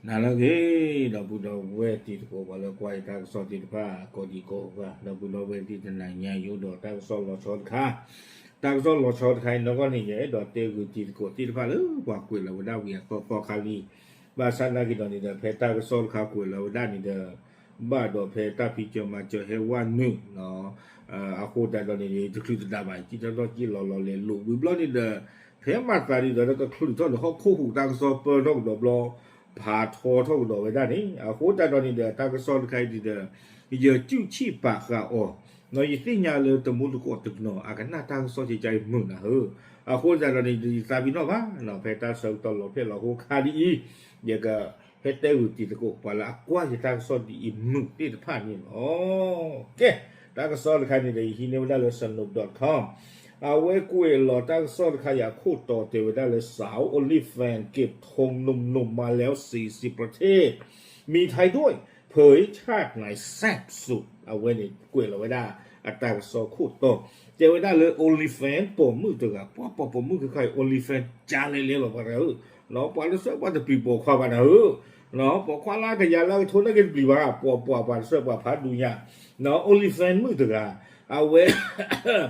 နၤလၢအဂ့ၤ ဒီပုၢ်ဒီဝဲၢ်တံၤသကိး ပှၤလၢကွၢ်ယတၢ်ကစီၣ်သ့ၣ်တဖၣ် ကိးဒံကိးဂၤ ဒီပုၢ်ဒီဝဲၢ်သ့ၣ်တနၤညါ ယအိၣ်ဒီးတၢ်ကစီၣ်လီၤဆီတခါ, တၢ်ကစီၣ်လီၤဆီတခါအံၤနီၢ်ကီၢ်န့ၣ် ယအဲၣ်ဒိးတဲဂုာ်တံၤသကိးသ့ၣ်တဖၣ်လၢပှၤကွဲးလီၤဝဲဒၣ်ဝံၤအသီသီခါလံ, ဘၣ်ဆၣ်သနာ်က့ဒီးန့ၣ်ဒီး ဖဲတၢ်ကစီၣ်တခါကွဲးလီၤဝဲဒၣ်န့ၣ်ဒီး ဘၣ်ဒီးဖဲတၢ်ဖံးကၢမၤစၢၤဟဲဝဲနုာ် အဃိသတးဒီးန့ၣ် တချုးတဒၣ်ဘၣ် ကံထီၣ်ထီၣ်ကံလီၤလီၤလဲၤလိာ်ဝံၤဘျီန့ၣ်ဒီး ဖဲမၤသးဒ်သိးဒီးကချုးထီၣ်ဒီးဟီၣ်ခိၣ်ဟူးတၢ်ကစီၣ်ပၢထီၣ်ကဒီးဘျီ ဖးထီထီၣ်ကဒီးဝဲဒၣ်န့ၣ် အဃိသတးဒီးန့ၣ်ဒီး တၢ်ကစီၣ်တခါအံၤဒီး ယကူးဆံၣ်ပာ်ဃာ်အီၤ ဒီးယသ့ၣ်ညါလၢတမူတကိးတနီၤ အကနၣ်တၢ်ကစီၣ်ကကါအံၤမုာ်နၤဧၢ, အဃိသတးဒီးန့ၣ် ယသးပ့ၤနီၣ်ဘၣ် ဖဲတၢ်ဆၢကတီၢ်လီၤဖျဲၣ်လီၤဟိခါဒ်အံၤ ယက ဟဲတဲဂုာ်တံၤသကိး ပှၤလၢအကွၢ်ယတၢ်ကစီၣ်ဒ်အံၤမုာ်သ့ၣ်တဖၣ်န့ၣ်လီၤ. ကဲ, တ၁ကစီၣ်တခါန့ၣ်ဒီး ယဟံးန့ၢ်ဝဲဒၣ်လၢ snoop dot com အဝဲကွဲးလီၤတၢ်ကစီၣ်တခါအံၤအခိၣ်တီတဲဝဲဒၣ်လၢ สาว OnlyFans เก็บธงหนุ่มๆมาแล้วสี่สิบประเทศ มีไทยด้วย เผยชาติไหนแซ่บสุด အဝဲန့ၣ်ကွဲးလီၤဝဲဒၣ်အတၢ်ကစီၣ်ခိၣ်တီ တဲဝဲဒၣ်လၢ OnlyFans ပိာ်မုၣ်တဂၤ ပှၤပိာ်မုၣ်ခဲခါအံၤ OnlyFans ကလဲၤလဲၤလီၤပှၤတဂၤဧၢ, ပှၤတစဲးပှၤတပျံၤပိာ်ခွါဘၣ်နၤဧၢ, ပိာ်ခွါလၢကယၤလၢကထိးန့ၢ်က့ၤတပျံၤဘၣ် ပိာ်ပှၤပှၤတစဲးပှၤဖးဒူညါ, OnlyFans မုၣ်တဂၤ အဝဲ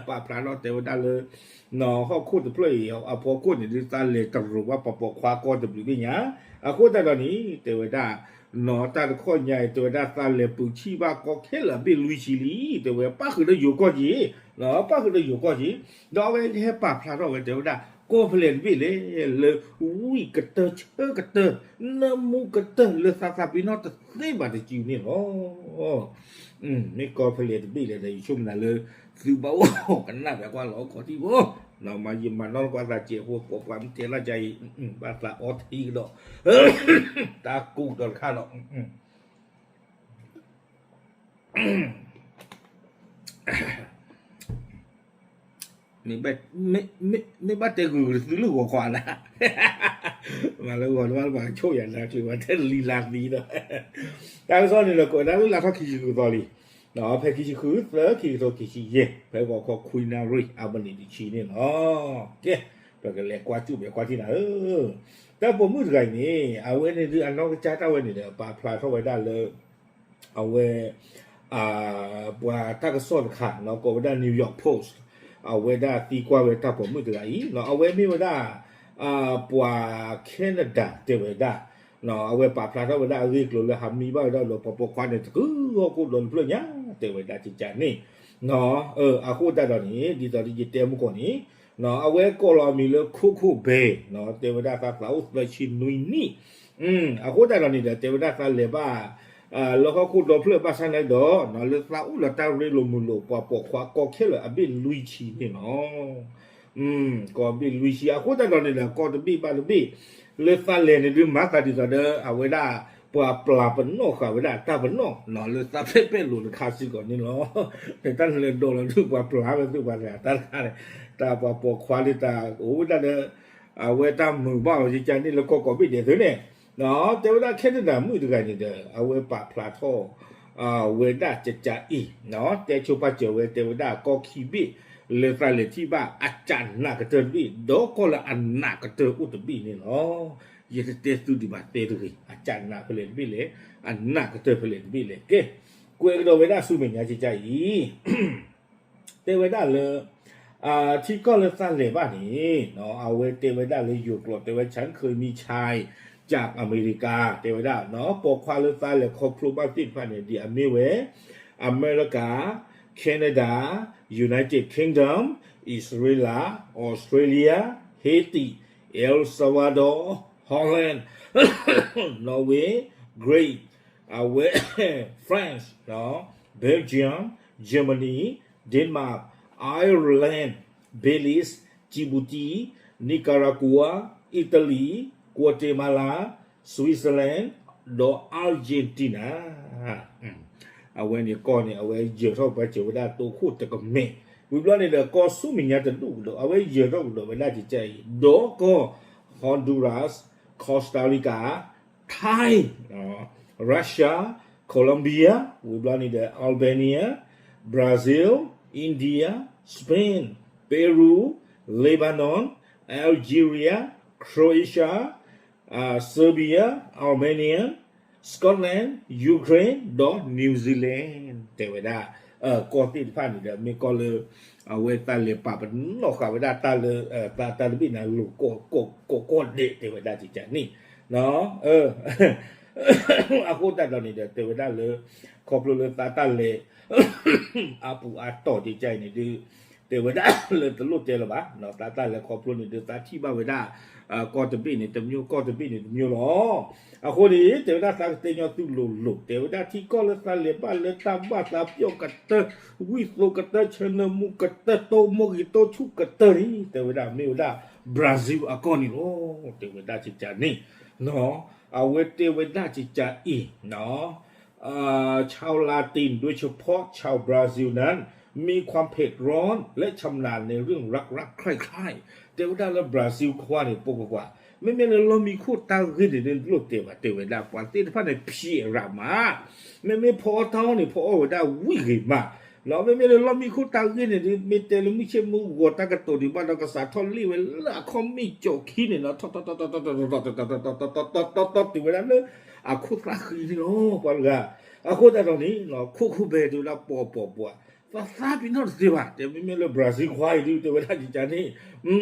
ပာ်ဖျါထီၣ်တဲဝဲဒၣ်လၢ ဟီၣ်ခိၣ်တဖျၢၣ်အံၤ အဖီခိၣ်န့ၣ်ဒုးသးလဲၤတရူးဘၣ်ပှၤပိာ်ခွါကီၢ်တဘျုးဘ့ၣ်ညါ, အဃိသတးဒီးန့ၣ် တဲဝဲဒၣ် နီၢ်တၢ်တခီညါအံၤ တဲဝဲဒၣ်သးလဲၤပုၢ်ဆံၣ်ဘၣ်ကီခဲလၢာ်အဘ့ၣ်လွံၢ်ဆံလံ, တဲဝဲပၣ်ဃုာ်ဒီးယိၤကီၢ်က့ၤ, ပၣ်ဃုာ်ဒီးယိၤကီၢ်က့ၤ, ဒီးအဝဲကဟဲပာ်ဖျါထီၣ်ဝဲတဲဝဲဒၣ် ကီၢ်ဖဲလဲၣ်တဘ့ၣ်လဲၣ် လၢဝံၣ်ကတၢၢ်ဆၢကတၢၢ် နၢမူကတၢၢ်လၢသးသးပ့ၤနီၣ်တသ့ဘၣ်တစုန့ၣ်လီၤ. မ့ၢ်ကီၢ်ဖဲလဲၣ်တဘ့ၣ်လဲၣ်ဒီး ယဆိကမိၣ်လၢ သုဘၣ်အိၣ်ကနၣ်ပှၤကွၢ်လီၤခီၣ်ထံးဖိ, မၤယံာ်မၤနီၢ်ကွၢ်သးစဲးဖိ ပိာ်ပှၤမ့ၢ်တဲလီၤကါအံၤ ဘၣ်သးအီထံကဒီး တၢ်ကူၣ်ဒီးတခါလီၤ. မ့ၢ်ဘၣ်တဲဂုာ်သုလၢဂီၤခီနၤ, မၤလၢဂီၤတဘၣ်လၢပှၤကဆိၣ်ယၤလၢချုးဝဲထဲလံလါသံဒီး, တၢ်ကစီၣ်န့ၣ်ဒီး ကွဲးဒၣ်လၢလါထီၣ်ခံဆံဃုသီလံ, ဖဲခံဆံဃုသၢ ခံကထိခံဆံယဲၢ် ဖဲဂီၤခီခွံနၣ်ရံၣ် အမံးနံးတဆံန့ၣ်လီၤ. ကဲ, ပကလဲၤကွၢ်စူၣ်ဘဲကွၢ်ထံၣ်နၤဧၢ, တၢ်ပိာ်မုၣ်တဂၤအံၤန့ၣ် အဝဲန့ၣ်ဒုးအနီၢ်ကစၢ်တၢ်ဝဲန့ၣ်ဒီး ပာ်ဖျါထီၣ်ဝဲဒၣ်လၢ အဝဲ ပှၤတၢ်ကစီၣ်တခါ ကိးဝဲဒၣ် New York Post အဝဲဒၣ်သံကွၢ်ဝဲတၢ်ပိာ်မုၣ်တဂၤအံၤ အဝဲမ့ၢ်ဝဲဒၣ် ပှၤ Canada တဲဝဲဒၣ်, အဝဲပာ်ဖျါထီၣ်ဝဲဒၣ်အဂ့ၢ်အကျိၤလၢဟးမံဘၣ်ဝဲဒၣ်လၢပှၤပိာ်ခွါန့ၣ် တကုဟီၣ်ခိၣ်ဒီတဖျၢၣ်ညါ တဲဝဲဒၣ်ကကန့ၣ်, အဃိသတးဒီးန့ၣ် ဒ်သိးဒီးယတဲမုၢ်ကီၢ်န့ၣ် အဝဲကိးလီၤအမံၤလၢ Coco Bay တဲဝဲဒၣ်သးသးအိၣ်သၢဆံနွံနံၣ်, အဃိသတးဒီးန့ၣ်ဒီး တဲဝဲဒၣ်သးလဲၤဘၣ် လၢဟီၣ်ခိၣ်ဒီဖျၢၣ်ဘၣ်ဆၣ်န့ၣ်ဒီး လၢသးအိၣ်လၢတၢ်ရ့လိာ်မုာ်လိာ်ပှၤပိာ်ခွါကီခဲလၢာ်အဘ့ၣ်လွံၢ်ဆံန့ၣ်လီၤ. ကီၢ်ဘ့ၣ်လွံၢ်ဆံ အဃိသတးဒီးန့ၣ်ဒီး ကီၢ်တဘ့ၣ်ဘၣ်တဘ့ၣ် လၢသးလဲၤန့ၣ်ဒုးမၤသးဒ်သိးဒီး အဝဲဒၣ် ပှၤပျၢ်ပနီၣ်ဃာ်ဝဲဒၣ်တၢ်ပနီၣ် လၢသးဖဲးပဲၣ်လိာ်တခါစ့ၢ်ကီးန့ၣ်လီၤ. တၢ်လဲၤဒိးလီၤဒုးပှၤပျၢ်ဝဲသုပှၤတဂၤတၢ်တခါန့ၣ် တၢ်ပှၤပိာ်ခွါလၢတၢ်အိၣ်ဝဲဒၣ်ဒီး အဝဲတၢ်မုာ်ဘၣ်အီၤကကန့ၣ်လၢကီၢ်ကီၢ်ဘ့ၣ်ဒဲးသုန့ၣ် တဲဝဲဒၣ် Canada မုၣ်တဂၤန့ၣ်ဒီး အဝဲပာ်ဖျါထီၣ် ဝဲဒၣ်ကကအံၤ တဲဆိပာ်စၢၤဝဲ တဲဝဲဒၣ်ကီၢ်ခံဘ့ၣ် လၢသးလဲၤထံၣ်ဘၣ်အကနးကတၢၢ်တဘ့ၣ် ဒီးကီၢ်လၢအနးကတၢၢ်အိၣ်တဘ့ၣ်န့ၣ်လီၤ. ယတတဲသုဒံးဘၣ်တဲတဂ့ၤ အကနးဖဲလဲၣ်တဘ့ၣ်လဲၣ် အနးကတၢၢ်ဖဲလဲၣ်တဘ့ၣ်လဲၣ် ကဲ ကွဲးကဒီးဝဲဒၣ်ဆူမဲာ်ညါကကအံၤ တဲဝဲဒၣ်လၢ ထံကီၢ်လၢသးလဲၤဘၣ်န့ၣ် အဝဲတဲဝဲဒၣ်လၢယိၤကျိာ် တဲဝဲ ฉันเคยมีชายจากอเมริกา တဲဝဲဒၣ် ပိာ်ခွါလၢသးလဲၤခီဖျိဘၣ်သ့ၣ်တဖၣ်န့ၣ် ဒ်အမ့ၢ်ဝဲ အမဲရကၤ Canada, United Kingdom, Israel, Australia, Haiti, El Salvador, Holland, Norway, Greece, အဝဲ France, Belgium, Germany, Denmark, Ireland, Belize, Djibouti, Nicaragua, Italy, Guatemala, Switzerland ဒီး Argentina အဝဲန့ၣ်ကီၢ်န့ၣ် အဝဲယၢၤထီၣ်ပှၤစၢၤဝဲဒၣ်တိခိၣ်တကမဲာ် ဝံၤဘျီန့ၣ်ဒီး ကီၢ်ဆူမဲာ်ညါတဒူၣ်ကဒီး အဝဲယၢၤထီၣ်ကဒီးဝဲဒၣ်ကကအံၤ ဒီးကီၢ် Honduras, Costa Rica, Thai, Russia, Colombia ဝံၤဘျီန့ၣ်ဒီး Albania, Brazil, India, Spain, Peru, Lebanon, Algeria, Croatia, Serbia, Armenia, Scotland, Ukraine ဒီး New Zealand တဲဝဲဒၣ် ကီၢ်သ့ၣ်တဖၣ်န့ၣ်ဒီး မ့ၢ်ကီၢ်လၢ အဝဲသးလဲၤပာ်ပနီၣ်ဃာ်ဝဲဒၣ်တၢ်လၢ တၢ်တဘ့ၣ်န့ၣ် လိၤကိးကိးဒဲး တဲဝဲဒၣ်ကကန့ၣ် အဃိသတးဒီးန့ၣ်ဒီး တဲဝဲဒၣ်လၢ ခီဖျိလၢသးတၢ်လဲၤ အပူၤအတီၢ်ကကအံၤန့ၣ်ဒုး တဲဝဲဒၣ်လၢတလိၣ်တဲလၢၤဘၣ်, သးတၢ်လဲၤခီဖျိန့ၣ်ဒုး သးထံၣ်ဘၣ်ဝဲဒၣ် ကီၢ်တဘ့ၣ်န့ၣ်တမျိုး ကီၢ်တဘ့ၣ်န့ၣ်တမျိုးလီၤ. အဃိန့ၣ် တဲဝဲဒၣ်သးကတဲညီသုလိၤလိၤ တဲဝဲဒၣ်ထံကီၢ်လၢသးလဲၤဘၣ်လၢတၢ်ဘၣ်သးပျီၣ်ကတၢၢ် ဝံၣ်သိကတၢၢ် ဆၢနၢမူကတၢၢ် တိၢ်မိၢ်ဂ့ၤတိၢ်ဆူၣ်ကတၢၢ်န့ၣ် တဲဝဲဒၣ်မ့ၢ်ဝဲဒၣ် Brazil အကီၢ်န့ၣ်လီၤ. တဲဝဲဒၣ်ကကန့ၣ် အဝဲတဲဝဲဒၣ်ကကအံၤ ชาวลาติน โดยเฉพาะชาวบราซิลนั้น มีความเผ็ดร้อนและชำนาญในเรื่องรักๆใคร่ๆ တဲဝဲဒၣ်လၢ Brazil ခွါန့ၣ် ပိာ်ခွါခွါ မ့မ့ၢ်လၢလီၢ်မံခိၣ်တၢ်ဂ့ၢ်န့ၣ်ဒုး တလိၣ်တဲဘၣ် တဲဝဲဒၣ် ပှၤသ့ၣ်တဖၣ်န့ၣ် ဖံးရၤမး မ့မ့ၢ်ဖီအီၣ်တၢ်အီၣ်န့ၣ် ဖီအီၣ်ဝဲဒၣ်ဝံၣ်ဂ့ၤမး မ့မ့ၢ်လၢလီၢ်မံခိၣ်တၢ်ဂ့ၢ်န့ၣ်ဒုး မ့ၢ်တဲလၢမုၢ်ဆ့ၣ်မုၢ်ဂီၤတၢ်ကတိၤဒံးဘၣ်ဒီး ကစးထီၣ်လ့ၣ်ဝဲလၢအခီၣ်မ့ၣ်ကၠီခံန့ၣ်လီၤ ထီၣ်ထီၣ်ထီၣ်ထီၣ်ထီၣ်ထီၣ်ထီၣ်ထီၣ်ထီၣ်ထီၣ်ထီၣ်ထီၣ်ထီၣ်တုၤဝဲဒၣ်လၢ အခိၣ်သၣ်ဃံန့ၣ်လီၤ ပှၤတဂၤ အဃိသတးဒီးန့ၣ် ခိၣ်ခိၣ်ဘဲတဲဝဲဒၣ်ပိာ်ပိာ်ပှၤ သးသးပ့ၤနီၣ်တသ့ဘၣ် တဲမ့မ့ၢ်လၢ Brazil ခွါအံၤဒုး တဲဝဲဒၣ်ကကန့ၣ်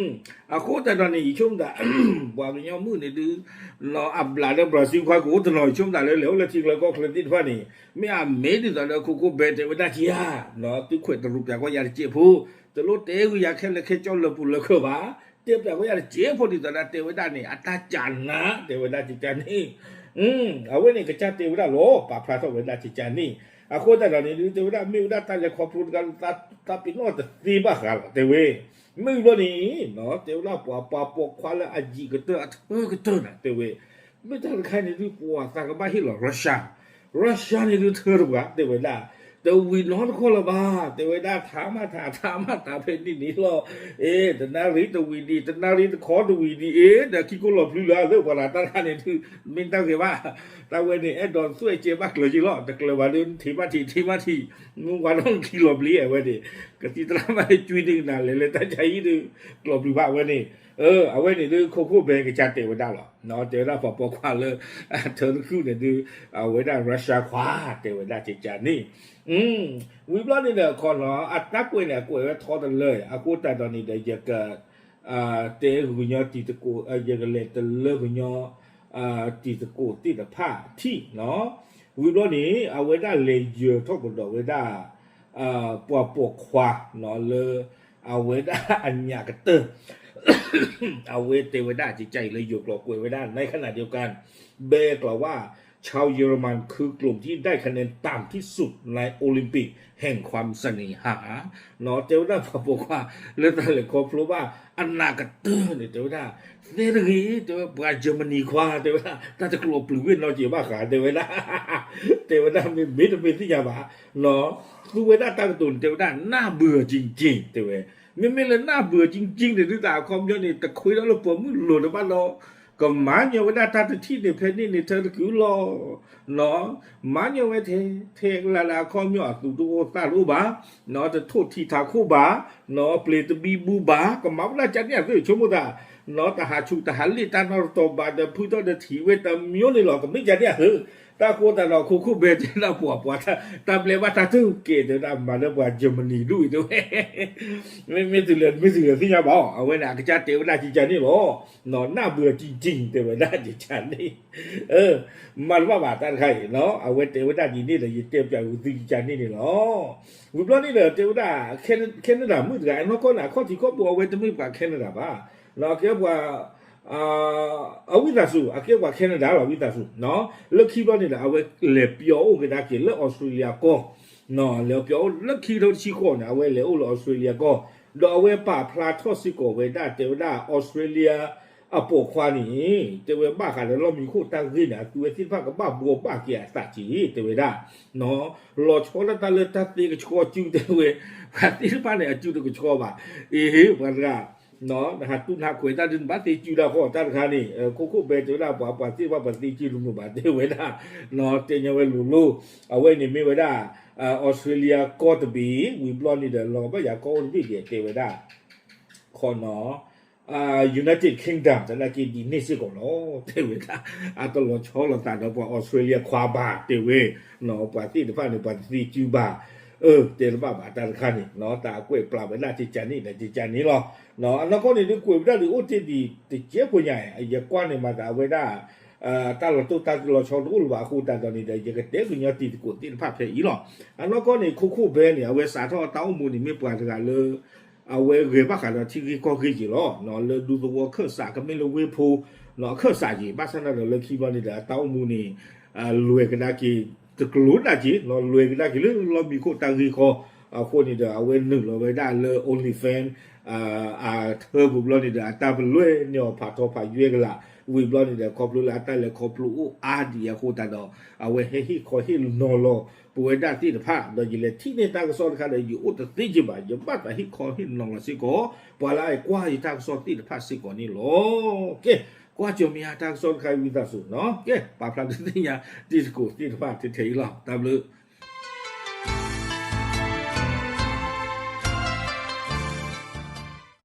အဃိသတးဒီးန့ၣ် ယဆိကမိၣ်သး ပှၤကညီမုၣ်န့ၣ်ဒုး အဘျးလၢ Brazil ခွါကအိၣ်တနီၤ ယဆိကမိၣ်သးလၢလဲၤအိၣ်လၢထံကျၢကီၢ်ချၢသ့ၣ်တဖၣ်န့ၣ် မ့ၢ်အမ့ၢ်ဒ်သိးဒီးခိၣ်ခိၣ်ဘဲတဲဝဲဒၣ်ကဧါ သုခွဲးတရူးပၠးကွၢ်ယၤတစဲးဖိ တလိၣ်တဲဂုာ်ယၤခဲလၢာ်ခဲဆ့လၢပူၤလၢခၢးဘၣ် တဲပၠးကွၢ်ယၤတစဲးဖိဒ်သိးဒီးတဲဝဲဒၣ်န့ၣ် အတၢ်ကးနး တဲဝဲဒၣ်ကကန့ၣ် အဝဲန့ၣ်ကစၢ်တဲဝဲဒၣ်လီၤ ပာ်ဖျါထီၣ်ဝဲဒၣ်ကကန့ၣ် အဃိသတးဒီးန့ၣ်ဒုး တဲဝဲဒၣ်မ့ၢ်ဝဲဒၣ်တၢ်လဲၤခီဖျိတဂၤလၢ သးပ့ၤနီၣ်တသ့ဘၣ်ဃးလီၤ တဲဝဲ မ့ၢ်ဘျီန့ၣ် တဲဝဲဒၣ်ပှၤပှၤပိာ်ခွါလၢအယံာ်ကတၢၢ် အထၢကတၢၢ်န့ၣ် တဲဝဲ မ့ၢ်တၢ်တခါန့ၣ်ဒုး ပှၤသးကဘၣ်ဟ့ၣ်လီၤ Russia Russia န့ၣ်ဒုးထၢတပှၤ တဲဝဲဒၣ် တဝံၤနီတခီလၢၤဘၣ် တဲဝဲဒၣ် ထါမးထါ ထါမးထါဖဲန့ၣ်န့ၣ်လီၤ အ့ တနၣ်ရံၣ်တဝံၤဒံး တနၣ်ရံၣ်တခီတဝံၤဒံး အ့ ဒီးခံကိၢ်လီၤပျံၤလၢအသ့ၣ်ပှၤလၢတၢ်တခါန့ၣ်ဒုး မ့ၢ်တၢ်ဂ့ၤဘၣ် တၢ်ဝဲန့ၣ် အဲၣ်ဒိးသွဲၣ်ကဲဘၣ်ကျၢၤက့လီၤ တကျၢၤဘၣ်ဒုး ထံၣ်မးထံၣ် ထံၣ်မးထံၣ် မုၢ်ဝါထီၣ်ခံလီၤပျံၤအဝဲန့ၣ် ကသံၣ်သရၣ်မးန့ၣ် ကွံန့ၢ်ကနၣ်လဲၤလၢတၢ်ကါအံၤဒုး ကျီၢ်ပျံၤဘၣ်အဝဲန့ၣ် အဝဲန့ၣ်ဒုး ခိၣ်ခိၣ်ဘဲကစၢ်တဲဝဲဒၣ်လီၤ တဲဝဲဒၣ်ပှၤပိာ်ခွါလၢ အထၢတခုၣ်န့ၣ်ဒုး အဝဲဒၣ် Russia ခွါ တဲဝဲဒၣ်ကကန့ၣ် ဝံၤဘျီန့ၣ်ဒီးအခီနီၤ အတၢ်ကွဲးန့ၣ် အကွဲးဝဲထီတလၢ အဃိသတးဒီးန့ၣ်ဒီး ယက တဲကညီတံၤသကိး ယကလဲၤတလၢကညီ တံၤသကိးသ့ၣ်တဖၣ်ထံၣ်နီၤ ဝံၤဘျီန့ၣ် အဝဲဒၣ်လဲၤယၢၤထီၣ်ကဒီးဝဲဒၣ် ပှၤပိာ်ခွါနီၤလၢ အဝဲဒၣ်အညၣ်ကတၢၢ် အဝဲတဲဝဲဒၣ်ကကအံၤလၢယိၤကျိာ်ကွဲးဝဲဒၣ် ในขณะเดียวกัน แบกล่าวว่า ชาวเยอรมันคือกลุ่มที่ได้คะแนนต่ำที่สุดในโอลิมปิกแห่งความเสน่หา တဲဝဲဒၣ်ပှၤပိာ်ခွါ လၢတၢ်လဲၤခီဖျိဘၣ် အနၢ်ကတၢၢ်န့ၣ် တဲဝဲဒၣ် သ့တဂ့ၤ တဲဝဲ ပှၤ Germany ခွါ တဲဝဲဒၣ် တၢ်တကျိာ်ပျုၤဝ့ၢ်နီတစဲးဘၣ်ဃး တဲဝဲဒၣ် တဲဝဲဒၣ် မ့မ့ၢ်တမ့ၢ်သ့ၣ်ညါဘၣ် သူဝဲဒၣ်တၢ်ကတိၤန့ၣ် တဲဝဲဒၣ် နၢ်ဘုာ်ကံကံ တဲဝဲ မ့မ့ၢ်လၢနၢ်ဘုာ်ကံကံန့ၣ် ဒုးတၢ်အခီပညီန့ၣ် တခွ့ထီၣ်လၢပှၤမုၢ်လိၤတဘၣ်ဒီး ကမၤညီဝဲဒၣ်တၢ်တထံၣ်န့ၣ် ဖဲန့ၣ်န့ၣ် ထၢတကုလီၤ မၤညီဝဲထဲ ထဲကလၢ်လၢအခီပညီအသူၣ်တအိၣ်သးတအိၣ်ဘၣ် တထိၣ်ထံထးခိၣ်ဘၣ် ပျ့ၤတဘံဘူဘၣ် ကမၤဝဲဒၣ်ကန့ၣ်အသုဆိကမိၣ်သး တဟးဆူၣ်တဟးလ့ၣ်တၢ်နီတတီၤဘၣ်ဒီး ဖုထီၣ်ဒီးထံၣ်ဝဲတမျိုးန့ၣ်လီၤ ကမ့ၢ်ကန့ၣ်အသု တၢ်ဃိသတးဒီး ခိၣ်ခိၣ်ဘဲတဲဒၣ်ပှၤပှၤ တၢ်ဘျဲဘၣ်တၢ်တကဲတဲဝဲဒၣ် မၤလၢပှၤ Germany ဒူၣ်အံၤတဲဝဲ မ့မ့ၢ်တုၤလဲၤ မ့ၢ်တုၤလဲၤသ့ၣ်ညါဘၣ်အီၤ အဝဲန့ၣ် အကစၢ်တဲဝဲဒၣ်ကကန့ၣ်လီၤ နၢ်ဘုာ်ကံကံ တဲဝဲဒၣ်ကကန့ၣ် မၤတဘၣ်ဘၣ်တၢ်တခါအံၤ အဝဲတဲဝဲဒၣ်ဒ်န့ၣ်ဒီး ယတဲပၠးဝံၤသုကကန့ၣ်န့ၣ်လီၤ ဝံၤဘျီန့ၣ်ဒီး တဲဝဲဒၣ် Canada မုၣ်တဂၤ အနီၢ်ကီၢ်န့ၣ် အခီၣ်ထံးခီၣ်ဘိအဝဲတမ့ၢ်ပှၤ Canada ဘၣ် အကဲပှၤ အဝံသးစူၤ အကဲပှၤ Canada လီၤ ဝံသးစူၤ လၢခံဘျီန့ၣ်ဒီး အဝဲလဲၤပျီအိၣ်က့ၤဒၣ်က့ၤလၢ Australia ကီၢ် လဲၤပျီအိၣ်လၢခံကထိတဆံဃိးန့ၣ် အဝဲလဲၤအိၣ်လၢ Australia ကီၢ် ဒီးအဝဲပာ်ဖျါထီၣ်စ့ၢ်ကီးဝဲဒၣ် တဲဝဲဒၣ် Australia အပိာ်ခွါန့ၣ် တဲဝဲဘၣ်ဃးဒီးလီၢ်မံခိၣ်တၢ်ဂ့ၢ်န့ၣ် အသုဝဲသ့ၣ်တဖၣ်ကဘၣ်ဘှီဘၣ်က့ၤအသးက့ၤ တဲဝဲဒၣ် လီၤဆီဒၣ်တၢ်လၢတၢ်သ့ကဆှီကၠူ တဲဝဲ ပှၤသ့ၣ်တဖၣ်န့ၣ် အကၠူတကဆှီဘၣ် အ့ ပှၤတဂၤ နဟးတူၢ်နဟးခွဲးတၢ်ဒုး နဘၣ်သ့ကၠူဒၣ်ဃီ တၢ်တခါန့ၣ် ခိၣ်ခိၣ်ဘဲတဲဝဲဒၣ် ပှၤပှၤသ့ၣ်တဖၣ်ပှၤသ့ကၠူတမုာ်ဘၣ် တဲဝဲဒၣ် တဲညါဝဲလိၤလိၤ အဝဲန့ၣ်မ့ၢ်ဝဲဒၣ် Australia ကီၢ်တဘ့ၣ် ဝံၤဘျီန့ၣ်ဒီး လီၤဘၣ်ယၤကီၢ်အိၣ်တဘ့ၣ်ဒဲး တဲဝဲဒၣ် ခီနီၤ United Kingdom သနာ်က့ဒ်န့ၣ်စ့ၢ်ကီးလီၤ. တဲဝဲဒၣ် အတလီၤဆီလိာ်သးဒီးပှၤ Australia ခွါဘၣ် တဲဝဲ, ပှၤသ့ၣ်တဖၣ်န့ၣ် ပှၤတသ့စုဘၣ်, အၢ တဲတဘၣ်ဘၣ်တၢ်တခါန့ၣ် တၢ်ကွဲးပျၢ်ဝဲဒၣ်ကကန့ၣ်ဒီးကကန့ၣ်လီၤ. အနီၢ်ကီၢ်န့ၣ်ဒုးကွဲးဝဲဒၣ်ဒုးအိၣ်တ့ၢ်ဒံးတကဲဖိညါ, ယကွၢ်န့ၣ်မၤသးအဝဲဒၣ် တၢ်လီၤတိၢ်တၢ်လီၤဆီတအိၣ်လၢၤဘၣ်အဃိသတးဒီးန့ၣ်ဒီး ယကတဲကညီတံၤသကိးသ့ၣ်တဖၣ်ဖဲအံၤလီၤ. အနီၢ်ကီၢ်န့ၣ် ခိခိၣ်ဘဲန့ၣ် အဝဲစးထီၣ်အတၢ်အိၣ်မူန့ၣ် မ့ၢ်ပှၤတဂၤလၢ အဝဲဂဲၤဘၣ်ဃးဒီးထံဂ့ၢ်ကီၢ်ဂ့ၢ်က့ၤလီၤ. လၢဒူသဝီခၢၣ်စး ကမ့ၢ်လၢဝ့ၢ်ဖိ အခၢၣ်စးက့ၤ ဘၣ်ဆၣ်န့ၣ်ဒီးလၢခံဘျီန့ၣ်ဒီး အတၢ်အိၣ်မူန့ၣ် လွဲၤကဒါက့ၤ တကျိၤဒၣ်က့ၤ လွဲၤကဒါက့ၤလၢလီၢ်မံခိၣ်တၢ်ဂ့ၢ်ကီၢ်အဃိန့ၣ်ဒီး အဝဲနုာ်လီၤဝဲဒၣ်လၢ OnlyFans အထၢပူၤဘျီန့ၣ်ဒီး အတၢ်ပလွဲၢ်န့ၢ်အီၤဖးထီဖးယွဲကလာ် ဝံၤဘျီန့ၣ်ဒီး ခီဖျိလၢအတၢ်လဲၤခီဖျိအိၣ်အါဒံးအဃိသတးဒီး အဝဲဟဲဟ့ၣ်ခီဟ့ၣ်နီၤလီၤပဝဲဒၣ်သ့ၣ်တဖၣ် ဒီးယလဲၤထံၣ်န့ၢ်တၢ်ကစီၣ်တခါဒီး ယအိၣ်တသ့က့ဘၣ် ယဘၣ်သးဟ့ၣ်ခီဟ့ၣ်နီၤလီၤစ့ၢ်ကီး ပှၤလၢအကွၢ်ယတၢ်ကစီၣ်သ့ၣ်တဖၣ်စ့ၢ်ကီးန့ၣ်လီၤ. ကဲ ကွၢ်ကၠီၤမ့ၢ်အတၢ်ကစီၣ်တခါအံၤဝံသးစူၤနီၤ ကဲ ပာ်ဖျါဒုးသ့ၣ်ညါတံၤသကိးသ့ၣ်တဖၣ်ထဲထဲအံၤလီၤ. တၢ်ဘျုး